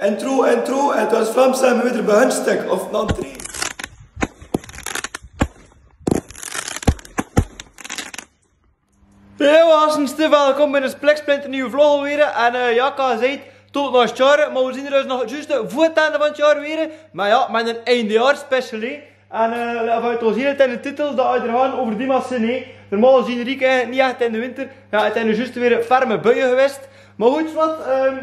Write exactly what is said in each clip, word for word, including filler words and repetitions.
Intro, intro, en 't waas Vlaams en me weder bij hun stek, of dan drie. Hey, wassen ste welkom bij 'ne spleksplinternieuwe vlog alweer. En, eh, jao, ik had gezaet, tot nao 't jaor, maar we zien d'r dus nog zjuust veur 't einde van 't jaor weer. Maar jao, met 'n eindejaars special, hè. En, eh, of 't waal zien, 't is in de titel, dat we 't euver die masse, hè. Normaal zien rieke, eh, neet ech in de winter. Jao, 't is noe zjuust weer ferme buie gewaes. Maar good, wat, ehm,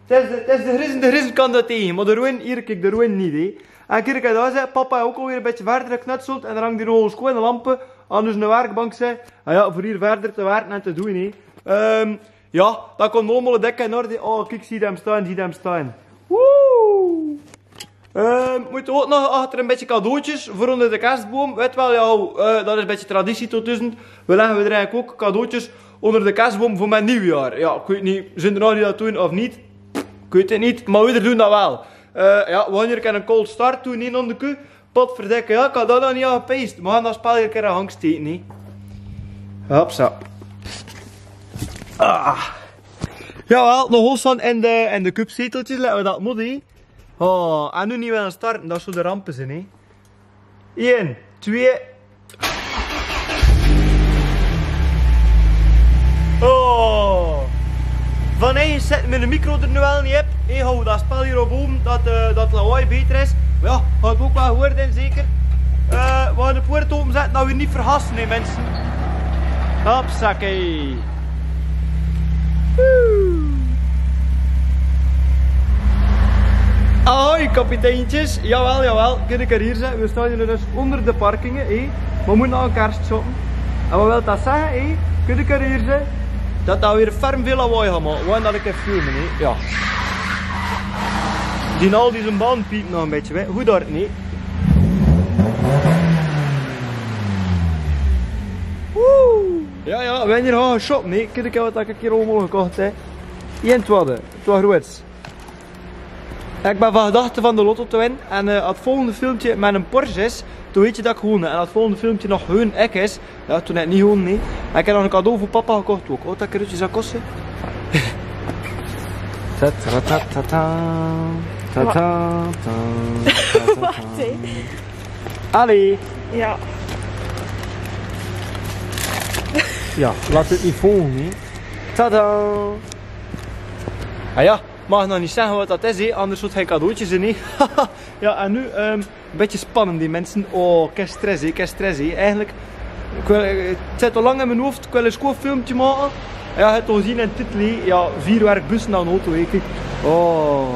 't is de, 't is de griezen, de griezen kan dat tegen, maar de roen, hier, kiek, de roen neet, hè. En kiek, dao is 't, papa haet ouk alweer 'n bietje verder geknutseld en d'r hangt hie nog 'n sjoen lamp aan, dus 'n werkbank, zeg. Ah jao, veur hie verder te werke en te doon, hè. Ehm, jao, dat kump allemaol dèk in orde. Oh, kiek, zie 'm staon, zie 'm staon. Woe! Ehm, mótte we ouk nog achter 'n bietje cadeautjes veur ónger de kersboum. Wèt waal, jao, eh, dat is 'n bietje traditie tot dus. We lègke d'r eigelik ouk cadeautjes ónger de kersboum veur mit niejaor. Jao, ik weit neet, zien d'r nog die dat doon of neet? Ik weit 't neet, maar we doon dat waal. Eh, jao, we gaon hie 'ne cold start doon, neet, nao de koe. Potverdikke, jao, ik had dao nog neet aan gepees. We gaon dat spel hie 'ne kier aan hang steke, hè. Hopsa. Ah. Jawaal, de hoofdstand en de, en de cupzeteltjes, laote we dat mót, hè. Oh, en noe neet mieë aan starte, dat zou de ramp zien, hè. Ein, twee. Oh. Van ein zèt me de micro d'r noe al neet op. Hey, hou dat spel hie op boum, dat, eh, dat lawaai beter is. Maar jao, had ouk waal gehuurd, zeker. Eh, we gaon de poort openzètte, dat we neet vergasse, hè, minse. Hopsakee. Woe. Ahoi, kapiteintjes. Jawaal, jawaal. Kènne geer hie zeen? We staon hie dus ónger de parkinge, hè. We mótte nao 'n kerst shoppe. En wat wilt dat zègke, hè? Kènne geer hie zeen? Dat dao weer ferm väöl lawaai gaon make. Wie dat ik effe filme, hè? Jao. Die al die zoe'n band piept nog 'n bietje, hè. Wie dat neet? Woe. Jao, jao, we gaon hie gaon shoppe, hè. Kènne geer wat ik hie allemaol gekoch höb? Ein, twee, twee groets. Ik bön van gedachte van de lotto te winne. En, eh, 't volgende filmke mit 'n Porsche is, toen wèt geer dat ik gewónne höb. En 't volgende filmke nog hun ek is, jao, toen höb ik neet gewónne, hè. En ik höb nog 'n cadeau veur papa gekoch ouk. Oh, dat krutje zou koste. Ta, ta, ta, ta, ta. Ta, ta, ta, ta, ta, ta. Wach, hè. Allee. Jao. Jao, laot 't neet volge, hè. Tada. Ah jao. Maag nog neet zègke wat dat is, hè, anders zouw 't gein cadeautje zien, hè. Jao, en noe, ehm, 'n bietje spannend, die minse. Oh, kei stress, hè, kei stress, hè. Eigelik, ik wil, eh, 't zit al lang in mien hoof, ik wil 'n sjoen filmke make. Jao, geer höb 't al gezeen in de titel, hè. Jao, vuurwerk, busse en auto, hè. Kiek. Oh.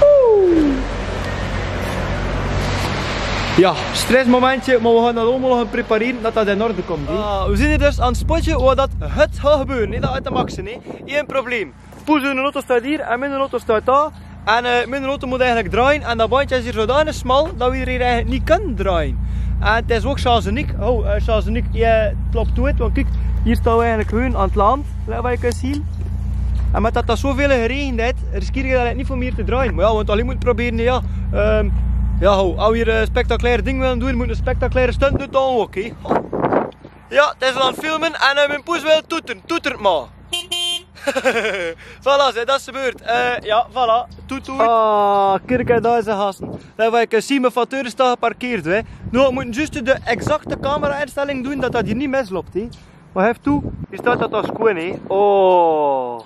Oeh. Jao, stressmomentje, maar we gaon dat allemaol nog preparere, dat dat in orde kump, hè. Ah, we zien hie dus aan 't spotte, wo dat 't gaon gebeure, hè. Dat is 't makkelijkste, hè. Ein probleem. Poes, hun auto steit hie en mien auto steit dao. En, eh, mien auto mót eigelik drejje. En dat bandje is hie zodanig smal dat we hie eigelik neet kinne drejje. En 't is ouk sjazenik. Oh, eh, sjazenik, jao, klop toe, want kiek, hie staon we eigelik gewoon aan 't land. Laot we ins zeen. En mit dat dao zoväöl geregend haet, riskeer ik dat neet veur mieë te drejje. Maar jao, we mótte 't allein probere, jao. Ehm, jao, ho, as we hie, eh, spectaculaire ding wille doon, mót 'n spectaculaire stunt doon dan ouk, hè. Jao, 't is aan 't filme en, eh, mien poes wil toetere, toeter maar. Voilà, zeg, dat is de beurt. Eh, jao, voilà. Toet, toet. Ah, kiek, dao is de gasten. Dao waor ik, eh, zien me van teure staon geparkeerd, hè. Noe, we mótte zjus de exacte camera-instelling doon dat dat hie neet mislöp, hè. Maar hef toe, hie steit dat as sjoen, hè. Oh.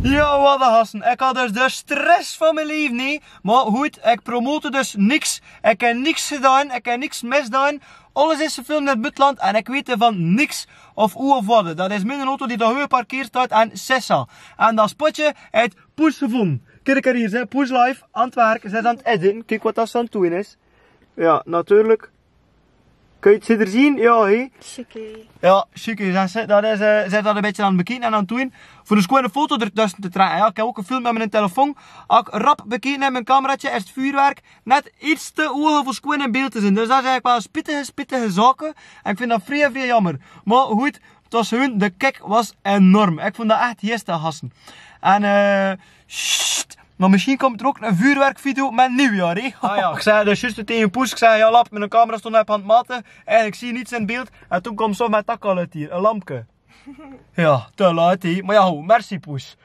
Jao, wat de gasten. Ik had dus de stress van mien laeve, nae. Maar good, ik promote dus niks. Ik heb niks gedaon, ik heb niks misgedaon. Alles is gefilmd in 't buitenland en ik weet van niks of wie of wat. Dat is mien auto die dao geparkeerd steit en Sessa. En dat spotje haet poes gevónje. Kiek d'r hier, hè, Poes Life, aan 't werk, ze is aan 't editen. Kiek wat dat ze aan 't doon is. Ja, natuurlijk. Kins se d'r zien? Ja, hè. Sjiek, hè. Ja, sjiek, hè. Ze, dat is, eh, ze is dat 'n bietje aan 't bekieke en aan 't doon. Veur 'n sjoon foto d'r tösse te trèkke. Ja, ik heb ok gefilmp mit mien telefoon. Ok rap bekieke mit mien cameraatje, is 't vuurwerk. Net iets te hoog veur sjoon in beeld te zien. Dus dat is eigelik waal 'n spietige, spietige zaak. En ik vind dat vrie, vrie jamer. Maar good, 't was hun, de kick was enorm. Ik vond dat echt heerste hassen. En, eh, sst, maar misschien komt er ook 'n vuurwerkvideo met nieuwjaar, hè? Ah ja, ik zei dus juist tegen Poes, ik zei: "Ja, lap, mien camera stond op aan 't maten. En ik zie niets in beeld." En toen kwam ze met dat kallet hier, 'n lampke. Ja, te laat, hè. Maar ja, ho, merci, Poes.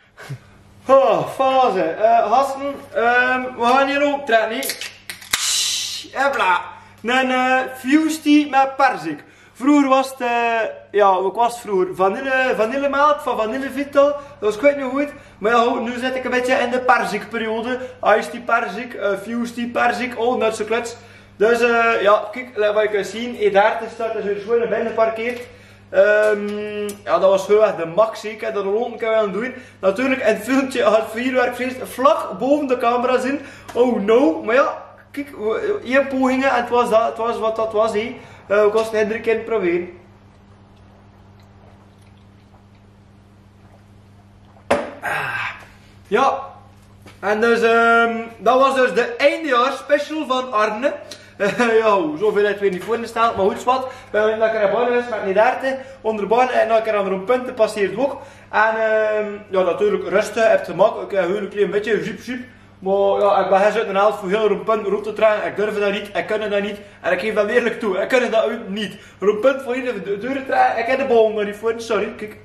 Ha, fase. Eh, hassen, ehm, we gaan hier optreden, hè. Hopla. Een, eh, fusti met perzik. Vroeger was 't, eh, ja, wat was 't vroeger? Vanille, vanillemelk van Vanillevita. Dat was, ik weet niet hoe het. Maar ja, ho, nu zit ik 'n bietje in de perzikperiode. Iced tea perzik, eh, fusti perzik, oh, dat soort kluts. Dus, eh, ja, kiek, laat wat ik zien. Hier daar te staat, dat is weer gewoon binnen parkeert. Ehm, ja, dat was heel erg de max, hè. Ik heb dat al honderd keer willen doen. Natuurlijk, 'n filmpje van 't vuurwerkfeest vlak boven de camera zien. Oh no, maar ja, kiek, we, hier pogingen en 't was dat, 't was wat dat was, hè. Eh, we kosten het drie keer proberen. Ah. Ja. En dus, ehm, dat was dus de eindejaarspecial van Arne. Ja, zoveul het weer niet voorgesteld, maar goed, wat. We hebben lekker naar binnen geweest, maar niet daar te. Onder binnen en nog 'n keer aan de rondpunten passeert ook. En, ehm, ja, natuurlijk rusten, hebt gemakkelijk, eh, heel klein beetje, ziep, ziep. Maar ja, ik ben gezet een helft voor heel rondpunt rond te trekken. Ik durf dat niet, ik kan dat niet. En ik geef dat eerlijk toe, ik kan dat ook niet. Rondpunt voor hier de deur trekken, ik heb de bal nog niet voor, sorry, kiek.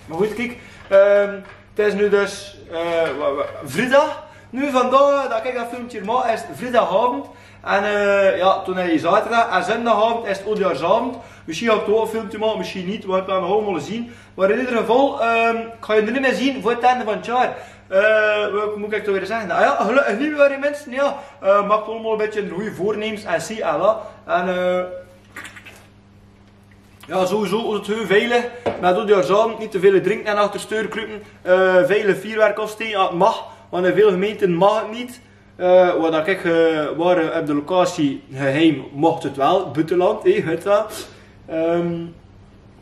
Maar goed, kiek. Ehm, 't is nu dus, eh, wa-, wa-, vrijdag. Nu vandaag, dat ik dat filmpje maak, is vrijdagavond. En, eh, ja, toen is zaterdag. En zondagavond is 't oudjaarsavond. Misschien ga ik toch 'n filmpje maken, misschien niet. We gaan het allemaal zien. Maar in ieder geval, ehm, ik ga jullie niet meer zien voor het einde van het jaar. Eh, wat moet ik toch weer zeggen? Ah ja, gelukkig nieuwjaar, mensen. Ja, eh, maak allemaal 'n bietje goeie voornemens en zie, Allah. En, eh, ja, sowieso, het heel vele, maar doe die arzaam niet te veel drinken en achter steur kruipen. Eh, vele vuurwerk afsteken, ja, 't mag, want in veel gemeenten mag het niet. Eh, wat dat ik, eh, waar, eh, op de locatie geheim mocht het wel, buitenland, hè, het wel. Ehm,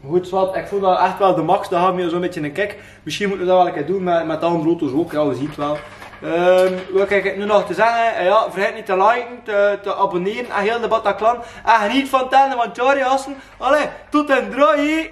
goed, wat, ik vond dat echt wel de max, daar gaan we zo'n beetje een kick. Misschien moeten we dat wel een keer doen met, met de andere auto's ook, ja, we zien het wel. Ehm, wat ik nu nog te zeggen, eh, ja, vergeet niet te liken, te, te abonneren en heel de Bataclan. En geniet van het einde van het jaar, gasten. Allee, tot den draaien.